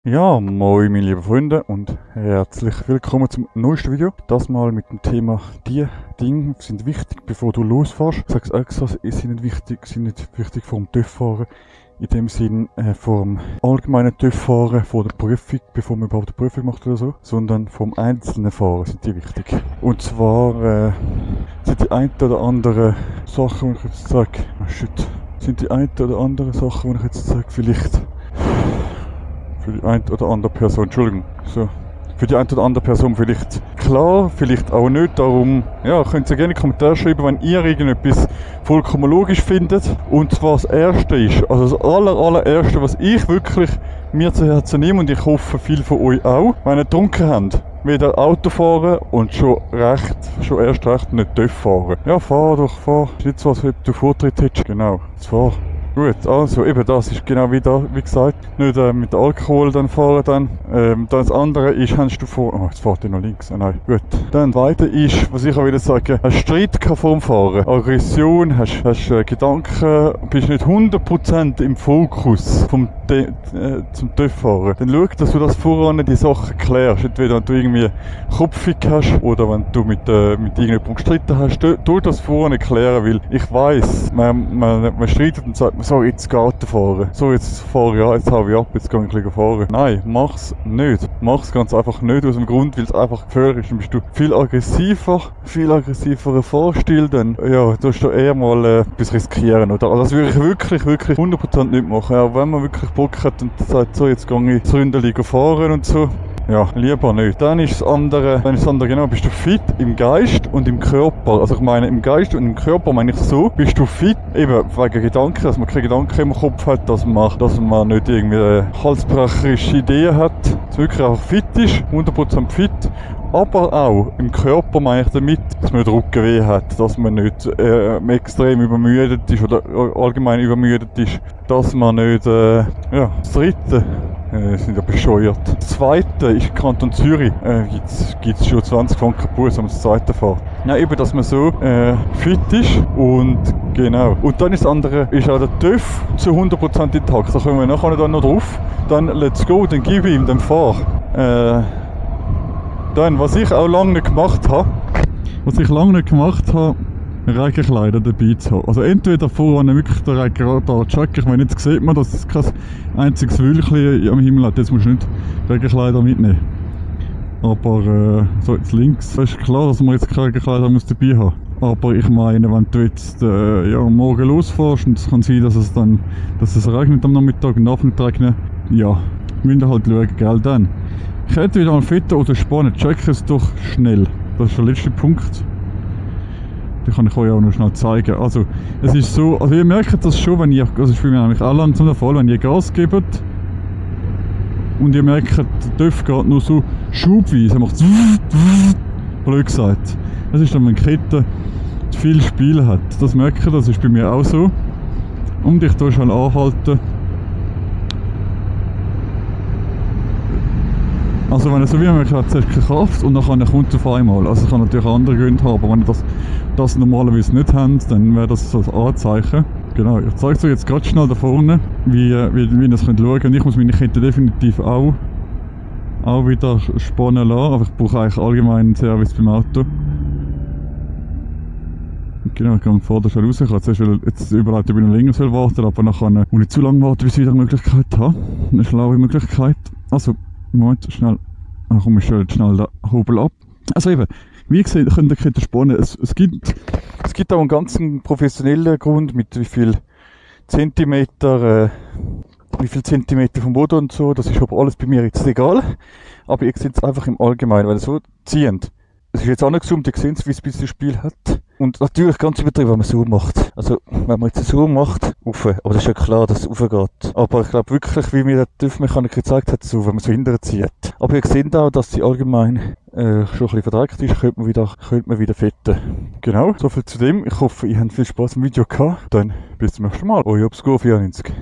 Ja, moin meine lieben Freunde und herzlich willkommen zum neuesten Video. Das mal mit dem Thema, die Dinge sind wichtig, bevor du losfährst. Ich sage es extra, sie sind nicht wichtig vor dem TÜV-Fahren. In dem Sinn vom allgemeinen TÜV-Fahren, vor der Prüfung, bevor man überhaupt eine Prüfung macht oder so, sondern vom einzelnen Fahren sind die wichtig. Und zwar sind die ein oder andere Sachen, die ich jetzt sage, sind die ein oder andere Sachen, die ich jetzt sage, vielleicht für die ein oder andere Person, Entschuldigung, so, für die ein oder andere Person vielleicht klar, vielleicht auch nicht, darum, ja, könnt ihr gerne in die Kommentare schreiben, wenn ihr irgendetwas vollkommen logisch findet. Und zwar das Erste ist, also das allererste, was ich wirklich mir zu Herzen nehme, und ich hoffe viele von euch auch, wenn ihr getrunken habt, wieder Auto fahren und schon erst recht nicht TÜV fahren. Ja, fahr. Ist nicht so, als ob du Vortritt hättest. Genau, jetzt fahr. Gut, also eben das ist genau wie gesagt, nicht mit Alkohol dann fahren dann. Dann das andere ist, hast du vor... Oh, jetzt fährt ihr noch links. Oh, nein, gut. Dann das zweite ist, was ich auch wieder sagen, hast Streit vorm Fahren, Aggression, hast Gedanken, bist nicht 100% im Fokus zum TÜV-Fahren. Dann schau, dass du das voran die Sachen klärst. Entweder wenn du irgendwie Kopfig hast oder wenn du mit irgendjemandem gestritten hast, tu das voran klären, weil ich weiss, man streitet und sagt, so, jetzt geht Auto fahren. So, jetzt fahre ich an, jetzt habe ich ab, jetzt gehe ich ein bisschen fahren. Nein, mach's nicht. Mach's ganz einfach nicht aus dem Grund, weil es einfach gefährlich ist. Dann bist du viel aggressiverer Fahrstil, dann, ja, du hast da eher mal etwas riskieren, oder? Also das würde ich wirklich 100% nicht machen. Auch wenn man wirklich Bock hat und sagt, so, jetzt gehe ich das Ründeli fahren und so. Ja, lieber nicht. Dann ist das andere, genau, bist du fit im Geist und im Körper. Also ich meine, im Geist und im Körper meine ich so, bist du fit, eben wegen Gedanken, dass man keine Gedanken im Kopf hat, dass man nicht irgendwie halsbrecherische Ideen hat, dass man wirklich auch fit ist, 100% fit. Aber auch im Körper meine ich damit, dass man nicht Rückenweh hat, dass man nicht extrem übermüdet ist oder allgemein übermüdet ist, dass man nicht, das Dritte, sind ja bescheuert. Das zweite ist Kanton Zürich. Gibt's schon 20 Franken Bus, am zweiten Fahrt. Ja, eben, dass man so fit ist und genau. Und dann ist das andere, ist auch der TÜV zu 100% intakt. Da kommen wir nachher dann noch drauf. Dann let's go, dann gib ihm, dann fahr. Dann, was ich auch lange nicht gemacht habe, Regenkleider dabei zu haben. Also entweder vorne wirklich den Regenradar checken. Ich meine, jetzt sieht man, dass es kein einziges Wölkchen am Himmel hat. Jetzt musst du nicht Regenkleider mitnehmen. Aber so jetzt links, es ist klar, dass man jetzt keine Regenkleider dabei haben muss. Aber ich meine, wenn du jetzt morgen losfährst und es kann sein, dass es regnet am Nachmittag und Nachmittag regnet, ja, müsst ihr halt schauen, gell, dann. Ich hätte wieder mal Fetter oder Spannen, check es doch schnell. Das ist der letzte Punkt. Den kann ich euch auch noch schnell zeigen. Also, es ist so, also ihr merkt das schon, wenn ihr, also ist für mich nämlich auch langsam der Fall, wenn ihr Gas gebt und ihr merkt, der TÜV geht nur so schubweise, er macht blöd gesagt. Das ist dann, wenn die Kette viel Spiel hat. Das merkt ihr, das ist bei mir auch so. Und ich tue schon anhalten. Also wenn er so wie man hat, zuerst keine Kraft und dann kommt es auf einmal. Also es kann natürlich andere Gründe haben, aber wenn ihr das normalerweise nicht habt, dann wäre das so ein Anzeichen. Genau, ich zeige es euch jetzt gerade schnell da vorne, wie ihr das könnt schauen. Ich muss meine Kette definitiv auch wieder spannen lassen, aber ich brauche eigentlich allgemein einen Service beim Auto. Genau, ich kann vorne schon raus. Ich habe jetzt überlegt, ob ich noch länger warten soll, aber nachher muss ich nicht zu lange warten, bis ich wieder eine Möglichkeit habe. Eine schlaue Möglichkeit. Also, Moment, schnell. Dann komme ich schnell den Hobel ab. Also eben, wie gesagt, könnt ihr Kette spannen. Es gibt auch einen ganz professionellen Grund, mit wie viel Zentimeter vom Boden und so. Das ist aber alles bei mir jetzt egal. Aber ihr seht es einfach im Allgemeinen, weil es so ziehend. Es ist jetzt auch nicht gesummt, ihr seht, wie es ein bisschen Spiel hat. Und natürlich ganz übertrieben, wenn man so macht. Also, wenn man jetzt so macht, rauf. Aber das ist ja klar, dass es raufgeht. Aber ich glaube wirklich, wie mir der TÜV-Mechaniker gezeigt hat, so, wenn man so hinterher zieht. Aber ihr seht auch, dass sie allgemein schon ein bisschen verdreckt ist, könnte man wieder fetten. Genau, soviel zu dem. Ich hoffe, ihr habt viel Spaß im Video gehabt. Dann bis zum nächsten Mal. Euer Obscure 94.